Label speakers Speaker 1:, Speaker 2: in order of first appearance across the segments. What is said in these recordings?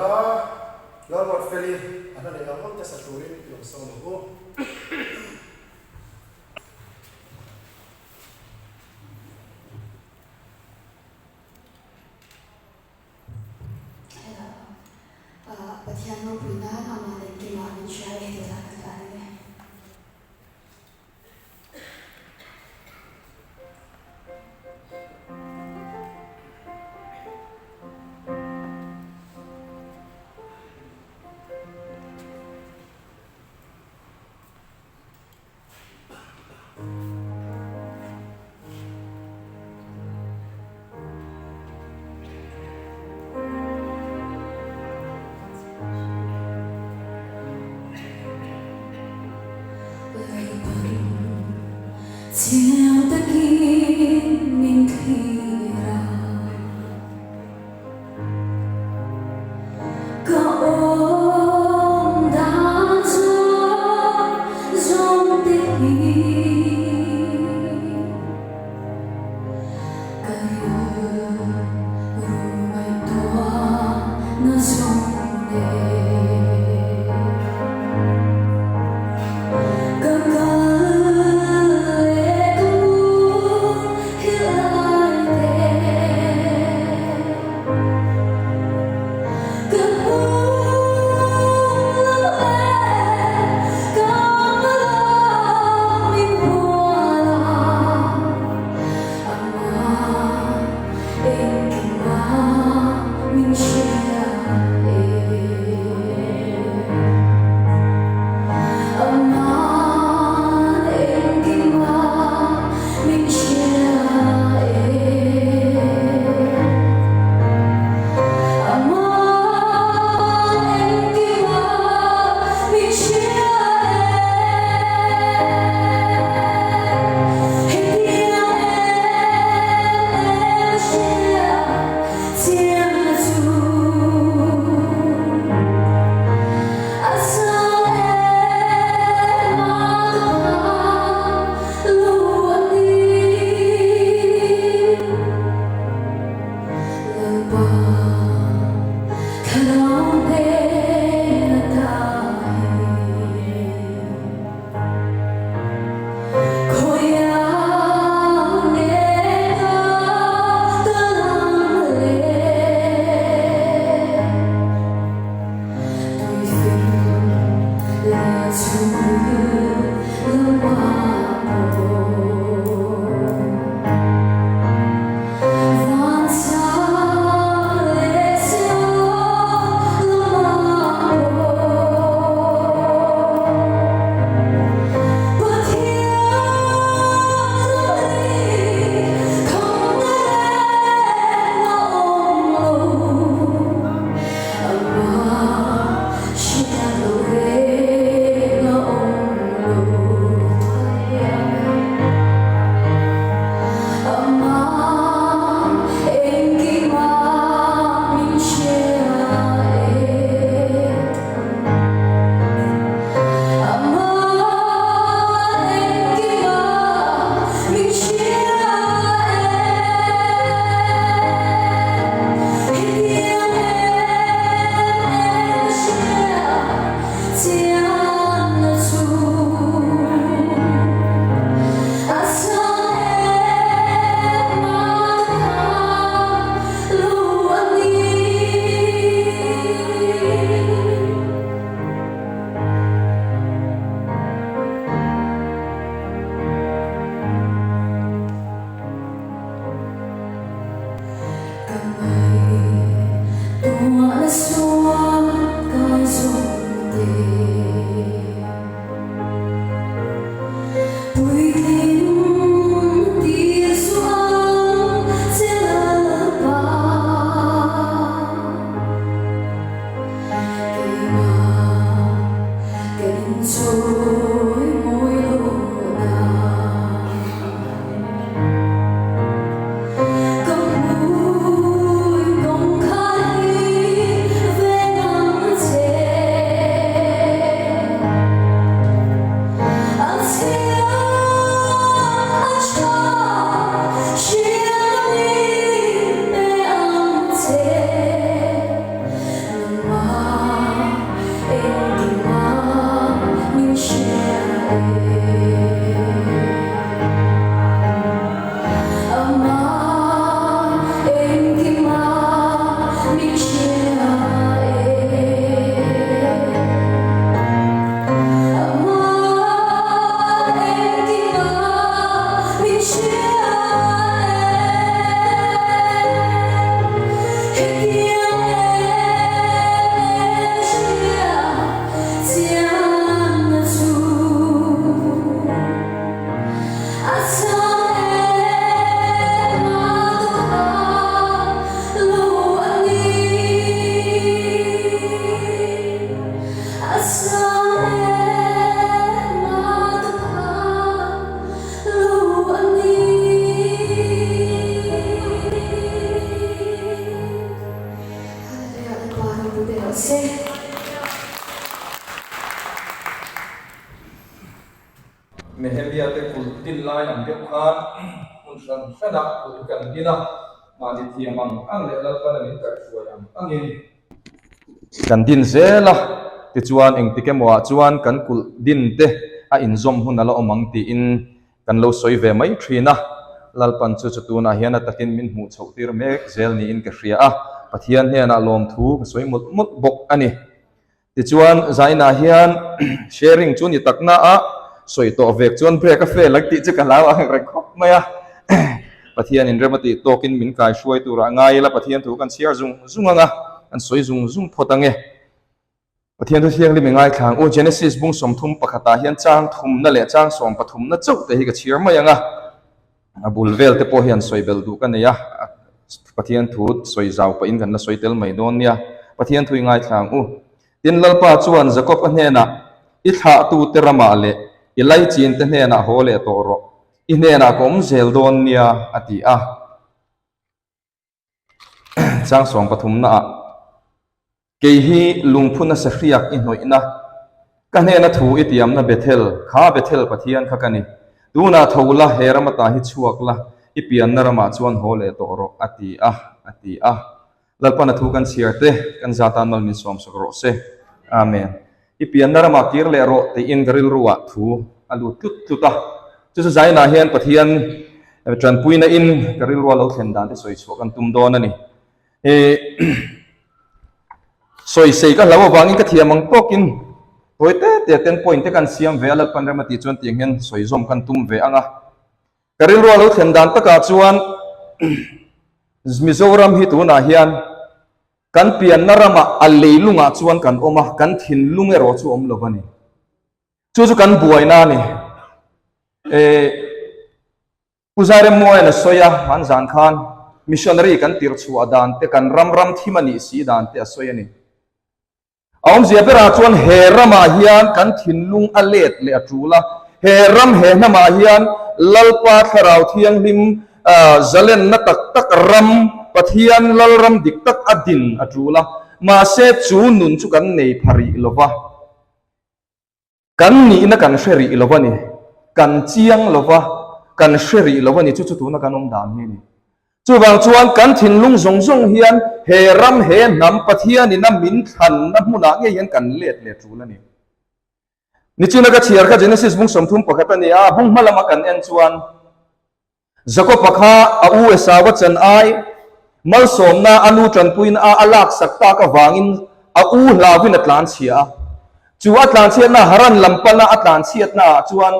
Speaker 1: hla Lalruatfeli a hla neih ang ang te sa turin i lo sawm ang u.
Speaker 2: Hello. Pathian ropui nan amah leh keimah min hria e tih hla kan hlan ang e.
Speaker 3: deuh khan hmun hran hranah kulh kan din a, mahni thiam ang ang leh Lalpana min kaihhruai ang angin kan din zel a, tichuan engtik emaw ah chuan kan kulh din te a inzawm hun a la awm ang tiin kan lo sawi ve mai thin a, Lalpan chu chu tunah hian a takin min hmuh chhoh tir mek zel niin ka hria a, Pathian hnenah lawmthu ka sawi mawlh mawlh bawk a ni. Tichuan, Zainah hian sharing chu ni takna a sawi tawh vek chuan break a fail ang tih chu ka hlau ang reng khawp mai a. Pathian in rem a tih tawkin min kai hruai turah ngai ila Pathian thu kan chhiar zung zung ang a, kan sawi zung zung phawt ang e. Pathian thu thianghlim i ngaithla ang u. Genesis bung 30 pakhatah hian chang thumna leh chang sawm pathumna chauh te hi ka chhiar mai ang a. A bul vel te pawh hian sawi belh duh ka nei a, Pathian thu sawi zau pahin kan la sawi tel mai dawn nia. Pathian thu i ngaithla ang u. Tin, Lalpa chuan Jakob-a hnenah, I thlahtute ramah leh i laichin te hnenah haw leh tawh rawh, i hnenah ka awm zel dawn nia, a ti a. Chang sawm pathumnaah, Kei hi lungphuna sahriak i hnawihna, ka hnena thu i tiamna Bethel, kha Bethel Pathian kha ka ni. Tunah tho la, he ram ata hi chhuak la, i pianna ramah chuan haw leh tawh rawh, a ti a, a ti a. Lalpana thu kan chhiar te, kan za tan mal min sawmsak rawh se. Amen. I pianna ramah kir leh rawh tiin ka rilruah thu a lut tlut tlut a. Chu chu zainah hian Pathian tanpuina in ka rilrua lo thlen dan te sawi chhuah kan tum dawn a ni. Sawi sei ka hlau avangin ka thiam ang tawkin tawi te te ten point te kan siam ve a, Lalpan rem a tih chuan tiang hian sawi zawm kan tum ve ang a. Ka rilrua lo thlen dan takah chuan Mizoram hi tunah hian Kan pianna ramah a leilungah chuan kan awm a, kan thinlung erawh chu awm lo a ni. Chu chu kan buaina a ni. Eh, Pu Zairemmuaian a sawi a, hman zan khan missionary kan tir chhuah dan te, kan ram ram thim a nih si dan te a sawi a ni. A awmzia berah chuan he ramah hian kan thinlung a let leh a tul a, he ram he hnamah hian Lalpa Thlarau Thianghlim zalenna tak tak ram, Pathian Lalram dik tak a din a tul a, mahse chu nun chu kan nei pha rih lo va, kan nihna kan hre rih lo a ni, kan chiang lo va, kan hre rih lo a ni, chu chu tuna kan awm dan hi a ni. Chuvang chuan kan thinlung zawng zawng hian he ram, he hnam Pathianin a min thlanna hmunah ngei hian kan let leh tul a ni. Nichina ka chhiar kha Genesis bung 31 a ni a, bung hma lama kan en chuan Jakob-a kha a u Esau-a chan ai malsawmna a nu tanpuina a a laksak tak avangin a u hlauhin a tlanchhia a. Chu a tlanchhiatna Haran lam pana a tlanchhiatna ah chuan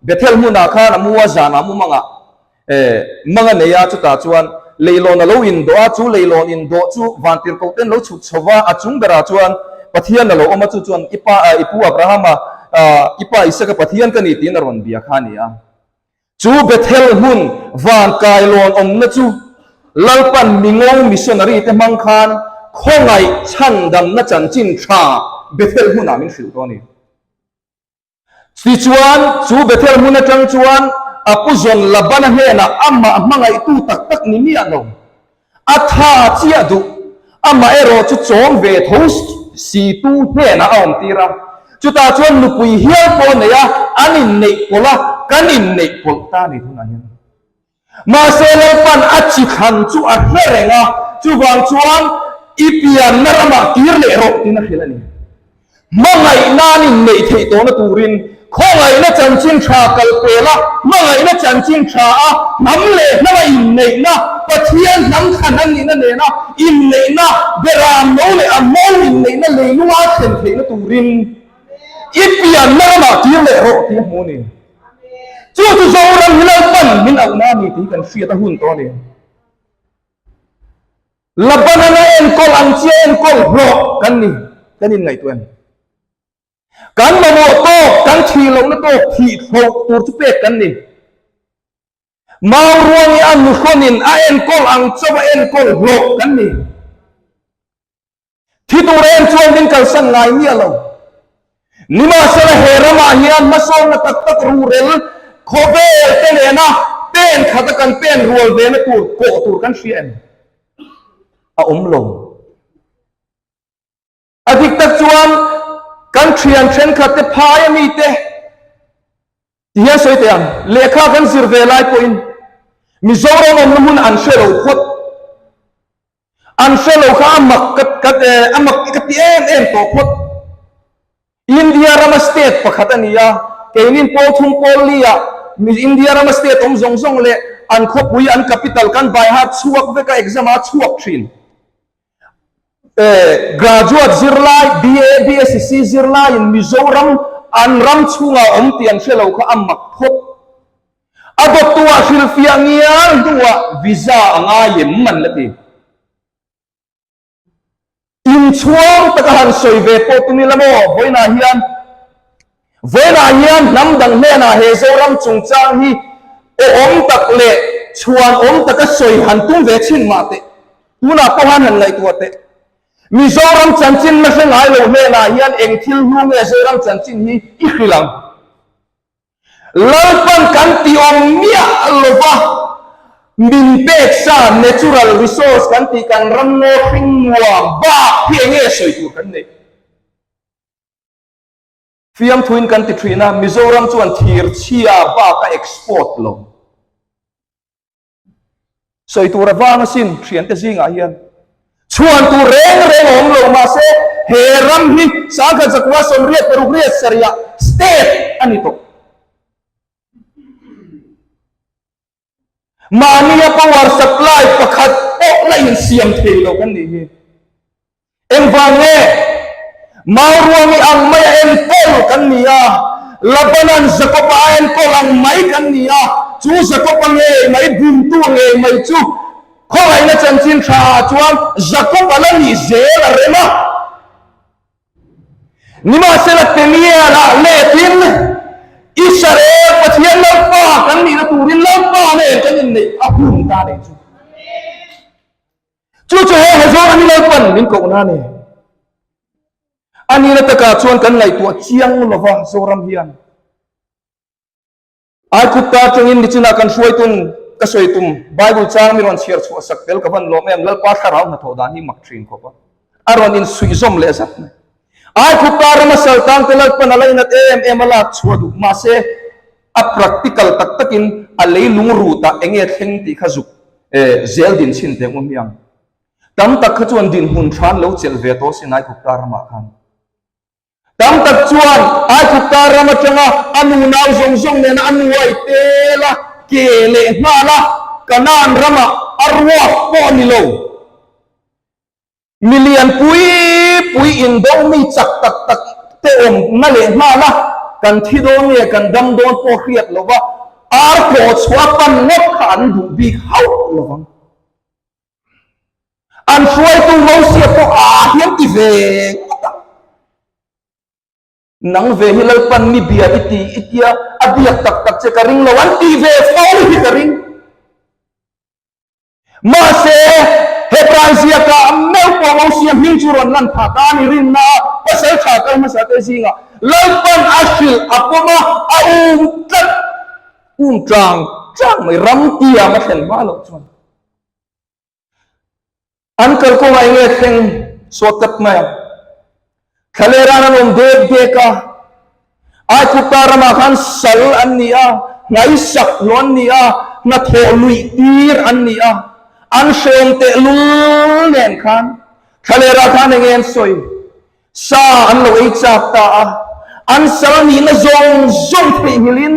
Speaker 3: Bethel hmunah khan a mu a, zanah mu mangah Eh, mang a nei a, chutah chuan leilawn a lo indawh a, chu leilawn indawh chu vantirhkoh ten lo chhuk chho va, a chung berah chuan Pathian a lo awm a, chu chuan i pa, i pu Abrahama, i pa Isaka Pathian ka ni tiin a rawn bia kha a ni a. Chu Bethel hmun van kailawn awmna chu Lalpan mingo missionary te hmang khan khawngaih chhandamna chanchin tha Bethel hmunah min hrilh tawh a ni. Tichuan, chu Bethel hmun atang chuan a pu zawn Labana hnenah amah hmangaihtu tak tak ni miah lo, a tha chiah duh, amah erawh chu chawm ve tho si tu hnenah a awm tir a. Chutah chuan nupui hial pawh a nei a, an inneih pawlh a, kan inneih pawlh ta a ni tunah hian. Mahse Lalpan a chi thlan chu a hre reng a, chuvang chuan i pianna ramah kir leh rawh tiin a hrilh a ni. Hmangaihna an inneih theih tawhna turin khawngaihna chanchin tha kal pel a, hmangaihna chanchin tha a hnam leh hnama inneihna, Pathian hnam thlan an nihna nena inneihna, beram no leh a mo inneihna leilunga a thlen theihna turin i pianna ramah kir leh rawh tih a hmu a ni. Chu chu Zoram hi Lalpan min auhna a ni tih hi kan hriat a hun tawh a ni. Laban-an a enkawl ang chiah enkawl hlawh kan ni, kan inngaihtuah em? Kan mamawh tawk, kan thih lohna tawk thih hloh tur chu pek kan ni. Mau ruang i a nuhrawnin a enkawl ang chauh a enkawl hlawh kan ni. Thi tur em chuan min kalsan ngai miah lo. Nimahsela he ramah hian hmasawnna tak tak rurel khawvel te nena pen khata kan pen rual ve na tur kawh tur kan hria em? A awm lo. A dik tak chuan kan thian thenkhat te phai a mi te. Ti hian sawi teh ang, lehkha kan zir ve lai pawhin Mizoram awmna hmun an hre lo phawt. An hre lo kha a mak ka ka a mak ka ti em em tawh phawt. India rama state pakhat a ni a, keinin pawl thum pawl li ah India rama state awm zawng zawng leh an khawpui an capital kan by heart chhuak vek a exam ah a chhuak thin. Graduate zirlai BA, BSc zirlaiin Mizoram an ram chhungah awm tih an hre lo kha a mak phawt. A dawttuah hrilhfiah ngial hnuah visa a ngai em an la ti. Inchhuang taka han sawi ve pawh tum ila maw vawiinah hian vawiinah hian hnam dang hnenah he Zoram chungchang hi awm tak leh chhuan awm taka sawi han tum ve chhin mah teh. Tunah pawh han han ngaihtuah teh. Mizoram chanchin la hre ngai lo hnenah hian eng thil hnu nge Zoram chanchin hi i hrilh ang? Lalpan kan ti awm miah lova, min pek sa natural resource kan tih kan ram ngaw hring nuam bak hi eng nge sawi tur kan neih? Fiamthuin kan ti thin a, Mizoram chuan thirchhia bak a export lo. Sawi tur a vang asin thiante zingah hian chhuan tur reng reng a awm lo mahse he ram hi sangkhat zakua sawmriat paruk riat sarihah state a ni tawh. Mahnia power supply pakhat pawh la insiam thei lo kan nih hi. Engvang nge? Mauruangi ang maia enkawl kan ni a, Labanan Jakoba a enkawl ang mai kan ni a, chu Jakoba ngei mai, bumtu ngei mai chu khawngaihna chanchin tha ah chuan Jakoba la nih zel a rem a. Nimahsela Peniel-ah letin Israel Pathian Lalpa kan nihna turin Lalpa nen kan inneih a hun ta nih chu. Chu chu he Zoram hi Lalpan min kohna a ni. A nihna takah chuan kan ngaihtuah chiang lova Zoram hian. Aikupta atangin nichinah kan hruaitun ka sawi tum Bible chang mi rawn chhiar chhuah sak tel ka van lawm em Lalpa thlarau hnathawh dan hi mak thin khawp a. A rawn insuihzawm leh zat mai. Aikupta rama saltangte Lalpan a lainat em em a lak chhuah duh mahse a practical tak takin a leilung rutah enge thleng tih kha zuk zel din chhin teh ngawm hiang. Tam tak kha chuan dinhmun tha an lo chelh ve tawh sin Aikhupta ramah khan. Tam tak chuan Aikhupta ram atanga a nunau zawng zawng nena a nuai tel a, ke leh nghal a, Kanaan ramah a ruak pawh a ni lo. Mi lian pui pui indo mi chak tak tak te awmna leh nghal a, kan thi dawn nge kan dam dawn pawh hriat lo va, ar pawh chhuah pan ngawt kha an duh bik hauh lo vang. An hruaitu Mosia pawh aa hian ti ve ngawt a. Nang ve hi Lalpan mi bia i ti i tia a biak tak tak che ka ring lo an ti ve fo hi ka ring. Mahse, Hebrai ziakah meuh pawh Mosia hming chu rawn lan phah ta a ni. Rinna a pasal tha kal hmasa te zingah Lalpan a hrilh a pawm a, a um tlat, um tlang tlang mai, ram tiam a thlen hma loh chuan. An kalkawngah enge thleng sawt tlat mai ang. Thlaler-an an awm dek dek a, Aigupta ramah khan sal an ni a, hnaisak hlawh an ni a, hnathawh luih tir an ni a, an hreawm tehlul nen khan thlaler-ah khan enge an sawi? Sa an lo ei chak ta a, an sal nihna zawng zawng theihnghilhin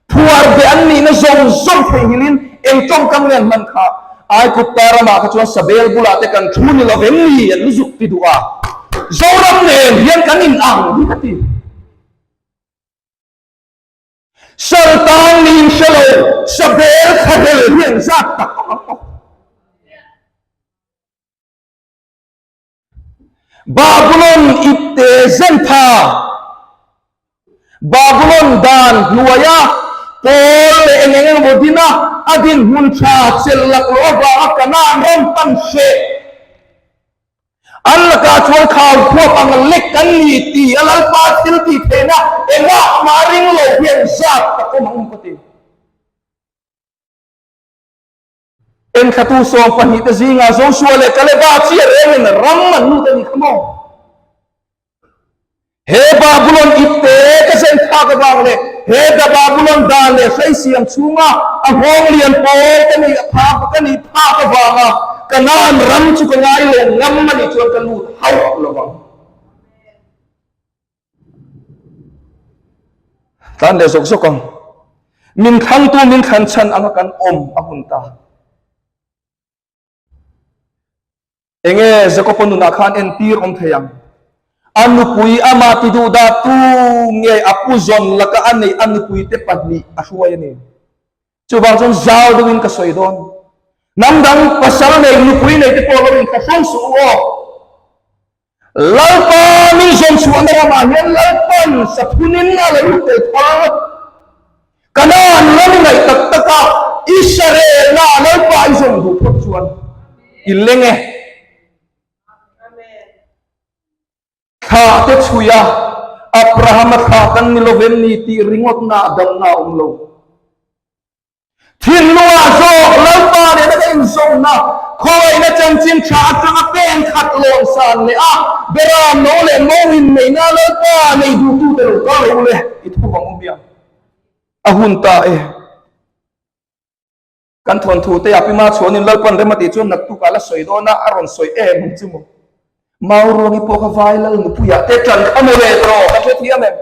Speaker 3: Phuar ve an nihna zawng zawng theihnghilhin eng tawngkam nge an hman kha? Aigupta ramah kha chuan Sabel bulah te kan thu ni lo vem ni an zuk ti duh a, Zoram nen hian kan in ang hi ka ti. Saltan niin hre lo, Sabel thlahlel hi an zat tak ang ang aw. Babulon ipte zentha, Babulon dan hnuaia pawl leh eng eng emaw dina a dinhmun tha chelh laklawh avanga Kanaan ram pan hreh. An lakah chuan khau khuap ang lek kan ni ti a Lalpa thil tih theihna engah mah ring lo hian zat tak awm ang ka ti. Enthlatu 12 te zingah Joshua leh Kaleba chiah rengin ram an lut a ni kha maw? He Babulon ipte ka zen thlak avang leh He da Babulon dan leh hrei siam chhunga a nghawng lian pawl ka nih phak ka nih phak avanga Kanaan ram chu ka ngai lo ngam a nih chuan ka lut hauh lo ang. Tlan leh zawk zawk ang. Min thlangtu min thlan chhan anga kan awm a hun ta. Enge Jakob-a nunah khan entir awm thei ang? A nupui amah ti duh dah tu nge a pu zawn laka a neih a nupuite pahnih a hruai a ni. Chuvang chuan zau deuhin ka sawi dawn. Hnam dang pasal nei nupui nei te pawh lo inthlahrung suh u aw. Lalpa min zawn chhuahna ramah hian Lalpan saphunin a lo lut tel phal. Kanaan ram i ngaih tak tak a, Israel-a Lalpa i zawng duh phawt chuan i leng e. Thlah te chhui a, Abraham-a thlah kan ni lo vem ni tih ringawtna a damna a awm lo. Thinlungah zawk Lalpa nena ka inzawmna, khawngaihna chanchin tha atanga pen khat lawmsan leh a, Beram no leh mo inneihna Lalpa nei duhtute lo kal rawh u le, i thu vang u hian a hun ta e. Kan thawnthu te ah Pima chhuanin Lalpan rem a tih chuan naktuk ah la sawi dawn a, a rawn sawi em ang chu maw. Mauruangi pawh kha vai lal nupuiah te tan kha maw le tawh kan hrethiam em?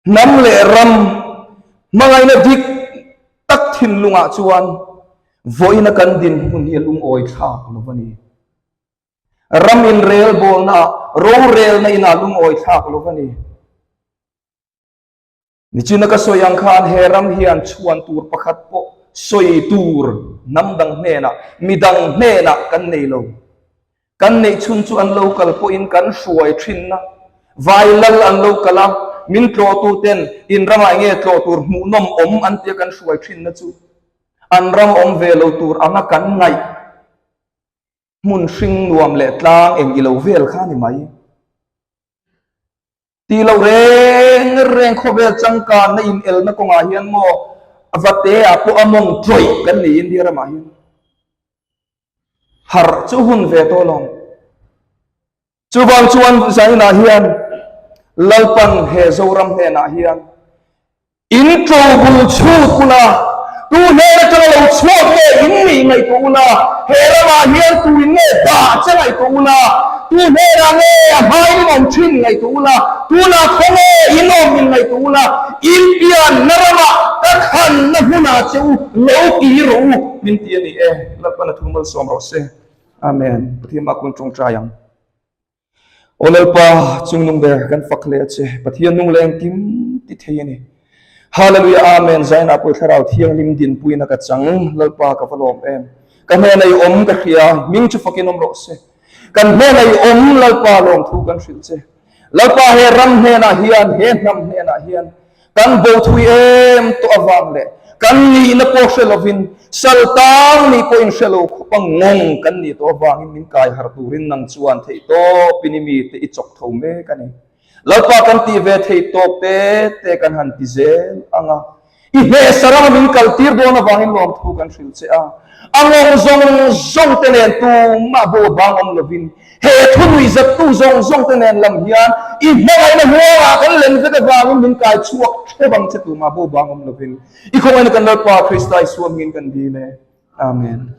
Speaker 3: Hnam leh ram hmangaihna dik tak thinlungah chuan vawiina kan dinhmun hi a lungawi thlak lo a ni. Ram inrelbawlnaah rorelna inah lungawi thlak lo a ni. Nichina ka sawi ang khan he ram hian chhuan tur pakhat pawh sawi tur hnam dang hnenah, midang hnenah kan nei lo. Kan neih chhun chu an lo kal pawhin kan hruai thinna vai lal an lo kal a, min tlawhtuten in ramah enge tlawh tur hmuhnawm awm an tia kan hruai thinna chu an ram awm ve lo tur anga kan ngaih hmun hring nuam leh tlang eng i lo vel kha ni mai. Tih loh reng reng khawvel changkanna inelna kawngah hian maw a vate ah pawh a mawng tawih kan ni India ramah hian harh chu hun ve tawh lo. Chuvang chuan zainah hian Lalpan he Zoram hnenah hian In to bul chhut ula, tu hnen atanga lo chhuak nge in nih ngaihtuah ula, he ramah hian tu in nge dah che ngaihtuah ula, tu hnenah nge a hmain in awm thin ngaihtuah ula, tunah khaw nge in awm in ngaihtuah ula, in pianna ramah ka khanna hmunah che u lo ti rawh u, min ti a ni e. Lalpan a thu malsawm rawh se. Amen. Pathian mah kun tawngtai ang. Aw Lalpa, chungnung ber kan fak hle a che, Pathian nung leng kim ti thei a ni. Hallelujah Amen Zaina pawh thlarau thianghlim dinpuina ka chang, Lalpa ka va lawm em. Ka hnena i awm ka hria, hming chu fakin awm rawh se. Kan hnena i awm Lalpa lawmthu kan hrilh che. Lalpa he ram hnenah hian, he hnam hnenah hian Kan bo thui em tawh avang leh kan nihna pawh hre lovin sal tang nih pawhin hre lo khawp a ngawng kan nih tawh avangin min kai har turin nang chuan theih tawpin i mite i chawk tho mek a ni. Lalpa kan tih ve theih tawp te te kan han ti zel ang a, i hnehsa rama min kal tir dawn avangin lawmthu kan hrilh che a, a ngawng zawng zawng te nen tumah bo bang awm lovin He thu nuihzattu zawng zawng te nen lam hian i hmangaihna huangah kan len vek avangin min kai chhuak theuh ang che tumah bo bang awm lovin i khawngaihna kan Lalpa Krista Isua hmingin kan dil e. Amen.